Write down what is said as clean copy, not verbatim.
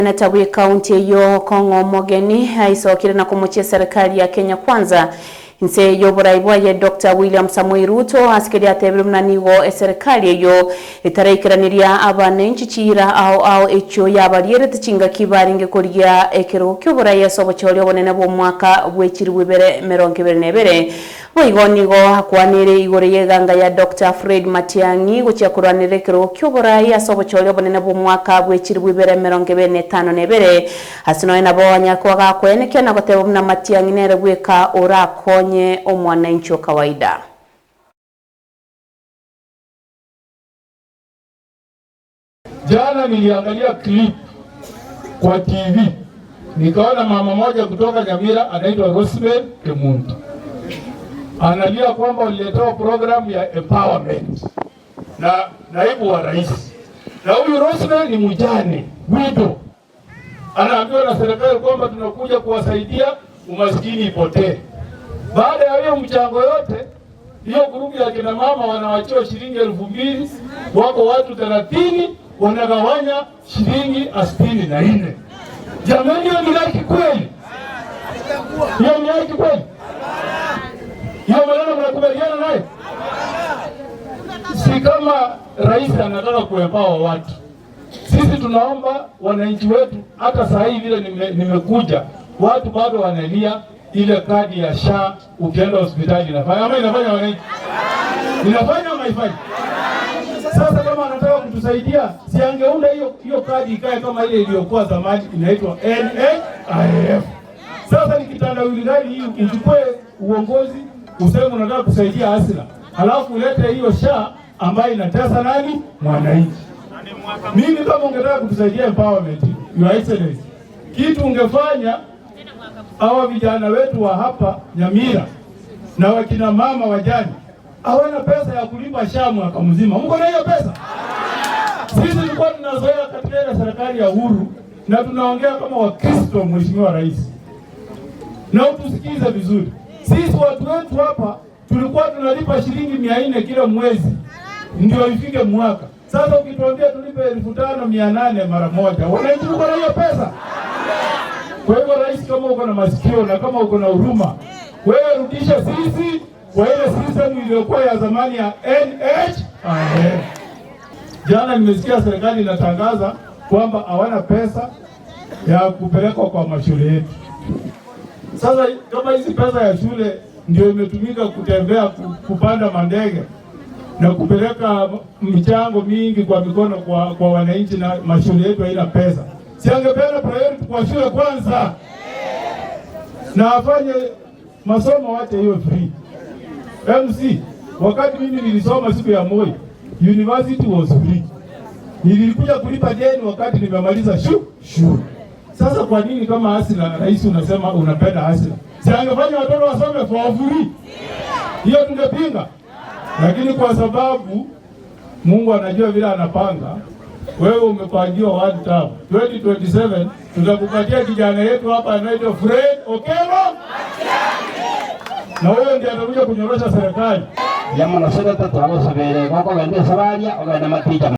Seneta bwe county eyo Okong'o Omogeni aisokire na komochia eserekari ya Kenya Kwanza inse y'oborai bwaye Doctor William Samoei Ruto ase keria atebire buna nigo eserekari eyo etaraikeraneria abananchi chiira ao ao echio yabarierete chingaki barenge korigia ekerogo ki'oborai ase obochori obonene bw'omwaka bwe chilifu ibere emerongo ebere na ebere. Boigo nigo akwanire igoro y'eganga ya Doctor Fred Matiang'i gochia korwanera ekerogo ki'oborai ase obochori obonene bw'omwaka bwe chilifu ibere emerongo ebere na etano na ebere. Ase nonya nabo anyare koba gakoenekia na goteba buna Matiang'i nere bweka orakonye omwananchi o kawaida. Jana niliangalia clip kwa TV nikaona mama moja kutoka Nyamira anaitwa Rosemary Kemunto analia kwamba waliletewa program ya empowerment na naibu wa rais, na huyu Rosemary ni mjane widow, anaambiwa na serikali kwamba tunakuja kuwasaidia umaskini ipotee. Baada ya hiyo mchango yote hiyo, grupu ya kina mama wanawachiwa shilingi 2,000, wako watu 30 wanagawanya shilingi 64. Jamani, hiyo ni haki kweli? Hiyo ni haki kweli? Hiyo maneno mnakubaliana naye? Si kama rais anataka kuempower watu, sisi tunaomba wananchi wetu. Hata saa hii vile nimekuja, watu bado wanalia ile kadi ya SHA, ukienda hospitali inafanya ama inafanya wananchi, inafanya ama haifanyi? Sasa kama anataka kutusaidia, si angeunda hiyo hiyo kadi ikae kama ile iliyokuwa zamani inaitwa NHIF. Sasa ni kitandawili gani hii? Uchukue uongozi useme unataka kusaidia hustler, halafu ulete hiyo SHA ambayo inatesa nani? Mwananchi. Mimi kama ungetaka kutusaidia empowerment, Your Excellency, kitu ungefanya hawa vijana wetu wa hapa Nyamira na wakina mama wajane hawana pesa ya kulipa SHA mwaka mzima. Mko na hiyo pesa? Sisi tulikuwa tunazoea katika ile serikali ya Uhuru na tunaongea kama Wakristo, Mheshimiwa Rais, na utusikize vizuri. Sisi watu wetu hapa tulikuwa tunalipa shilingi 400 kila mwezi ndio ifike mwaka. Sasa ukituambia tulipe 5,800 mara moja, wananchi uko na hiyo pesa? Kwa hivyo rais, kama uko na masikio na kama uko na huruma, wewe rudisha sisi kwa ile system iliyokuwa ya zamani ya NHIF. Jana nimesikia serikali inatangaza kwamba hawana pesa ya kupelekwa kwa mashule yetu. Sasa kama hizi pesa ya shule ndio imetumika kutembea kupanda mandege na kupeleka michango mingi kwa mikono kwa wananchi na mashule yetu haina pesa, si angepeana priority kwa shule kwanza na afanye masomo wache hiyo free. MC, wakati mimi nilisoma siku ya Moi, university was free. Nilikuja kulipa deni wakati nimemaliza shule. Sasa kwa nini kama hustler, rais unasema unapenda hustler? Si angefanya watoto wasome for free? Hiyo tungepinga. Lakini kwa sababu Mungu anajua vile anapanga, wewe umepangiwa one term. 2027 tutakupatia kijana yetu hapa anaitwa Fred Okengo, na huyo ndiye atakuja kunyorosha serikali. Yamono seneta twagusabire gokogenda esabaria ogende matija.